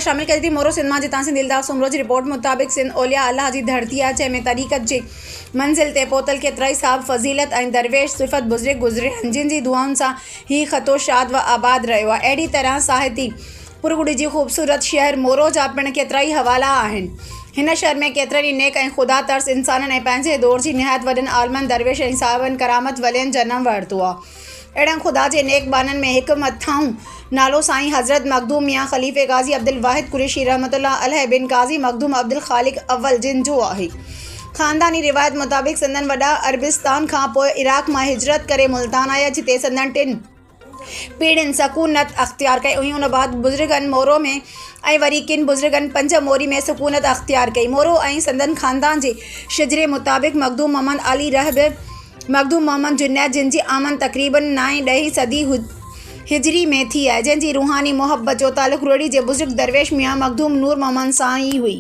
خبر شامل ڪجي ٿي مورو سنڌ مان جتان سنڌي الطاف سومرو جي رپورٽ مطابق سنڌ اولياء الله جي ڌرتي آهي جنهن ۾ طريقت جي منزل تي پهتل ڪيترائي صاحب فضيلت ۽ درويش صفت بزرگ گذريا آهن جن جي دعائن سان هي خطو شاد و آباد رهيو آهي اهڙي طرح ساهتي پرڳڙي جي خوبصورت شهر مورو جا پڻ ڪيترائي حوالا آهن. هن شهر ۾ ڪيترن ئي نيڪ ۽ خدا ترس انسانن ۽ پنهنجي دور جي نهايت وڏن عالمن، درويش ۽ صاحبن ڪرامت ولين جنم ورتو آهي. اهڙن خدا جي نيڪ ٻانهن ۾ هڪ مٿاهون نالو سائين حضرت مخدوم ميان خليفي قاضي عبدالواحد قريشي رحمة الله عليه بن قاضي مخدوم عبدالخالق اول جن جو آهي. خانداني روايت مطابق سندن وڏا عربستان کان پوء عراق مان هجرت ڪري ملتان آيا جتي سندن ٽن پيڙهين سڪونت اختيار ڪئي ۽ ان بعد بزرگن مورو ۾ ۽ وري ڪن بزرگن پنج موري ۾ سڪونت اختيار ڪئي. مورو ۽ سندن خاندان جي شجري مطابق مخدوم محمد علي رح به مخدوم محمد جنيد جن جي آمد تقريباً نائين ڏهين صدي هجري ۾ ٿي آهي جنهن جي روحاني محبت جو تعلق روهڙي جي بزرگ درويش ميان مخدوم نور محمد سان ئي هئي.